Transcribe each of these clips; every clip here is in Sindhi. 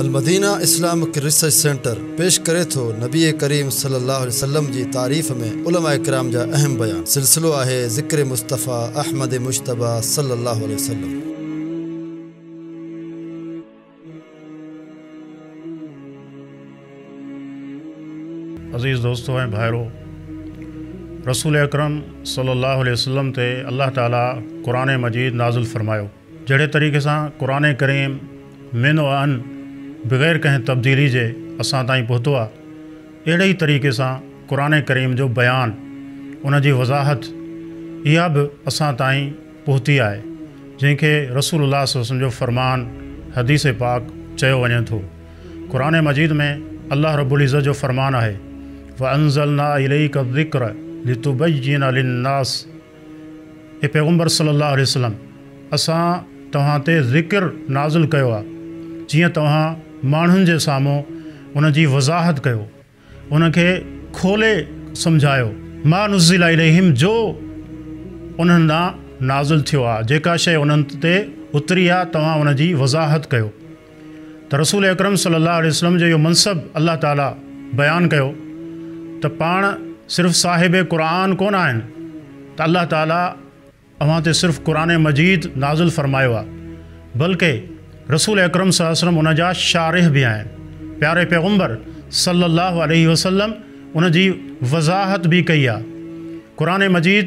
المدينه اسلامڪ ريسرچ سينٽر پيش ڪري ٿو نبي ڪريم صلي الله عليه وسلم جي تعريف ۾ علماء ڪرام جا اهم بيان سلسلو آهي ذڪر مصطفيٰ احمد مجتبيٰ صلي الله عليه وسلم. عزيز دوستو ۽ ڀائرو! رسول اڪرم صلي الله عليه وسلم تي الله تعالي قرآن مجيد نازل فرمايو. جهڙي طريقي سان قرآن ڪريم من و عن بغير ڪنهن تبديلي جي اسان تائين پهتو آ، اهڙي ئي طريقي سان قرآن ڪريم جو بيان، ان جي وضاحت اها به اسان تائين پهتي آهي، جنهن کي رسول الله صلي الله عليه وسلم جو فرمان، حديث پاڪ، چيو وڃي ٿو. قرآن مجيد ۾ الله رب العزت جو فرمان آهي، وانزلنا اليک الذکر لتبين للناس. اي پيغمبر صلّي اللّٰه عليه وسلّم! اسان توهان تي ذڪر نازل ڪيو آهي، جيئن توهان ماڻهن جي سامهون ان جي وضاحت ڪيو، ان کي کولي سمجهايو. ما نزل اليهم جو انهن ڏانهن نازل ٿيو آهي، جيڪا شيء انهن تي اتري آهي، توهان ان جي وضاحت ڪيو. ته رسول اڪرم صلي الله عليه وسلم جو اهو منصب الله تعالي بيان ڪيو ته پاڻ صرف صاحب قرآن ڪونه آهن ته الله تعالي اوهان تي صرف قرآن مجيد نازل فرمايو آهي بلڪه رسول اڪرم صلي الله عليه وسلم ان جا شارح به آهن پياري پيغمبر صلي الله عليه وسلم ان جي وضاحت به ڪئي آهي قرآن مجيد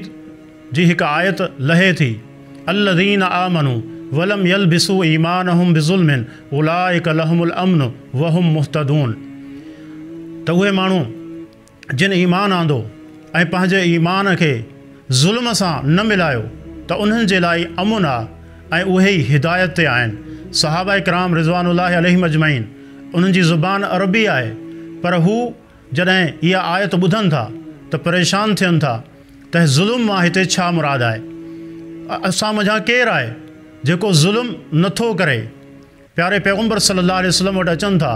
جي هڪ آيت لهي ٿي، الذين آمنوا ولم يلبسوا ايمانهم بظلم اولئک لهم الامن وهم مهتدون ته اهي ماڻهو جن ايمان آندو ۽ پنهنجي ايمان کي ظلم سان نه ملايو ته انهن جي لاء امن آ ۽ اهي ئي هدايت تي آهن. صحابه ڪرام رضوان الله عليهم اجمعين انهن جي زبان عربي آهي پر هو جڏهن اها آيت ٻڌن ٿا ته پريشان ٿين ٿا ته ظلم مان هتي ڇا مراد آهي؟ اسان منجهان ڪير آهي جيڪو ظلم نه ٿو ڪري؟ پياري پيغمبر صلي الله عليه وسلم وٽ اچن ٿا،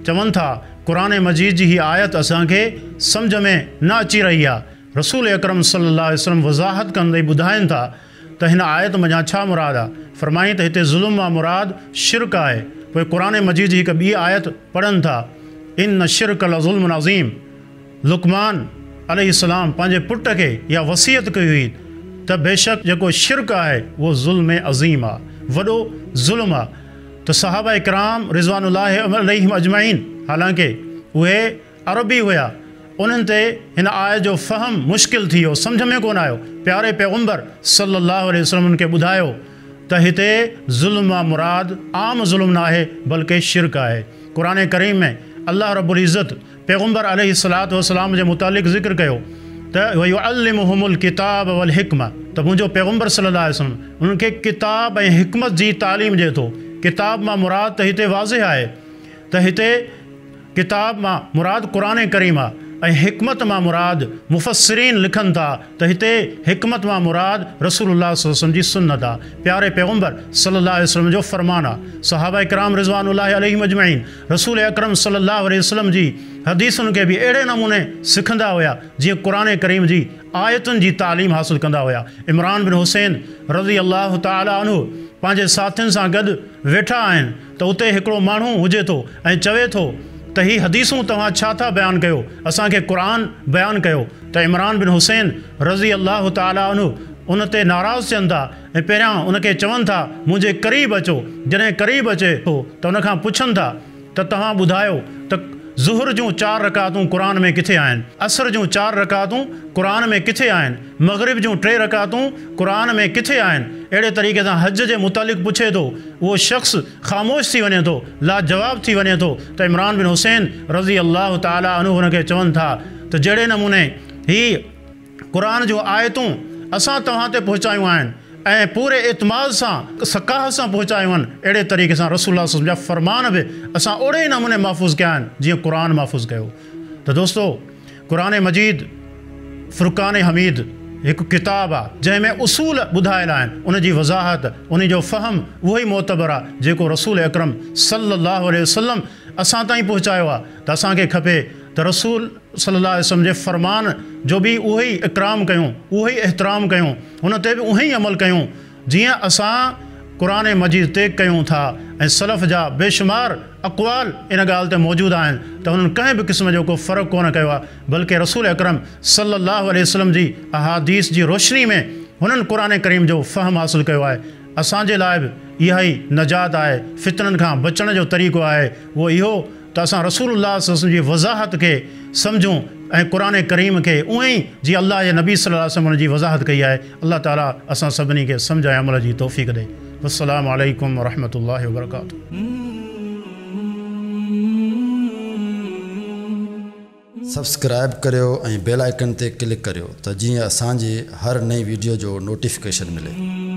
چون ٿا، قرآن مجيد جي هي آيت اسان کي سمجهه ۾ نه اچي رهي آهي. رسول اڪرم صلي الله عليه وسلم وضاحت ڪندي ٻڌائن ٿا ته هن آيت منجهان ڇا مراد آهي؟ فرمائين ته هتي ظلم مان مراد شرڪ آهي. پوء قرآن مجيد جي هڪ ٻي آيت پڙهن ٿا، ان الشرڪ لظلم عظيم. لقمان عليه السلام پنهنجي پٽ کي اها وصيت ڪئي هئي ته بيشڪ جيڪو شرڪ آهي اهو ظلم عظيم آهي، وڏو ظلم آهي ته صحابه ڪرام رضوان الله عليهم اجمعين حالانڪه اهي عربي هيا انهن تي هن آيت جو فهم مشڪل ٿي ويو، سمجهه ۾ ڪونه آيو، پياري پيغمبر صلي الله عليه وسلم انهن کي ٻڌايو ته هتي ظلم مان مراد عام ظلم ناهي بلڪه شرڪ آهي. قرآن ڪريم ۾ الله رب العزت پيغمبر عليه الصلوة والسلام جي متعلق ذڪر ڪيو ته ويعلمهم الڪتاب والحڪمة ته منهنجو پيغمبر صلي الله عليه وسلم انهن کي ڪتاب ۽ حڪمت جي تعليم ڏئي ٿو. ڪتاب مان مراد ته هتي واضح آهي ته هتي ڪتاب مان مراد قرآن ڪريم آهي ۽ حڪمت مان مراد مفسرين لکن ٿا ته هتي حڪمت مان مراد رسول الله صلي الله عليه وسلم جي سنت آهي پياري پيغمبر صلي الله عليه وسلم جو فرمان آهي صحابه ڪرام رضوان الله عليهم اجمعين رسول اڪرم صلي الله عليه وسلم جي حديثن کي به اهڙي نموني سکندا هيا جيئن قرآن ڪريم جي آيتن جي تعليم حاصل ڪندا هيا. عمران بن حصين رضي الله تعالٰي عنه پنهنجي ساٿين سان گڏ ويٺا آهن ته اتي هڪڙو ماڻهو هجي ٿو ۽ چوي ٿو ته هي حديثون توهان ڇا ٿا بيان ڪيو اسان کي قرآن بيان ڪيو ته عمران بن حصين رضي الله تعالٰي عنه ان تي ناراض ٿين ٿا ۽ پهريان ان کي چون ٿا، منهنجي قريب اچو، جڏهن قريب اچي ٿو ته ان کان پڇن ٿا ته توهان ٻڌايو ته ظهر جون چار رڪعتون قرآن ۾ ڪٿي آهن؟ عصر جون چار رڪعتون قرآن ۾ ڪٿي آهن؟ مغرب جون ٽي رڪعتون قرآن ۾ ڪٿي آهن؟ اهڙي طريقي سان حج جي متعلق پڇي ٿو، اهو شخص خاموش ٿي وڃي ٿو، لاجواب ٿي وڃي ٿو ته عمران بن حصين رضي الله تعالٰي عنه ان کي چون ٿا ته جهڙي نموني هي قرآن جون آيتون اسان توهان تي پهچايون آهن ۽ پوري اعتماد سان سقاهت سان پهچايون آهن اهڙي طريقي سان رسول الله صلي الله عليه وسلم جا فرمان به اسان اوڙي ئي نموني محفوظ ڪيا آهن جيئن قرآن محفوظ ڪيو ته دوستو قرآن مجيد فرقان حميد هڪ ڪتاب آهي جنهن ۾ اصول ٻڌايل آهن ان جي وضاحت ان جو فهم اهو ئي معتبر آهي جيڪو رسول اڪرم صلي الله عليه وسلم اسان تائين پهچايو آهي ته اسان کي کپي ته رسول صلي الله عليه وسلم جي فرمان جو به اهو ئي اڪرام ڪيون، اهو ئي احترام ڪيون، ان تي به اهو ئي عمل ڪيون، جيئن اسان قرآن مجيد تي ڪيون ٿا ۽ سلف جا بيشمار اقوال ان ڳالهه تي موجود آهن ته انهن ڪنهن به قسم جو ڪو فرق ڪونه ڪيو آهي، بلڪه رسول اڪرم صلي الله عليه وسلم جي احاديث جي روشني ۾ هنن قرآن ڪريم جو فهم حاصل ڪيو آهي. اسان جي لاء به اها ئي نجات آهي، فتنن کان بچڻ جو طريقو آهي اهو اهو ته اسان رسول الله صلي الله عليه وسلم جي وضاحت کي سمجهون ۽ قرآن ڪريم کي اونئن ئي جيئن الله جي نبي صلي الله عليه وسلم ان جي وضاحت ڪئي آهي. الله تعالي اسان سڀني کي سمجهه ۽ عمل جي توفيق ڏئي. والسلام عليڪم ورحمة الله وبرڪاته. سبسڪرائب ڪريو ۽ بيل آئيڪن تي ڪلڪ ڪريو ته جيئن اسان جي هر نئين ويڊيو جو نوٽيفڪيشن ملي.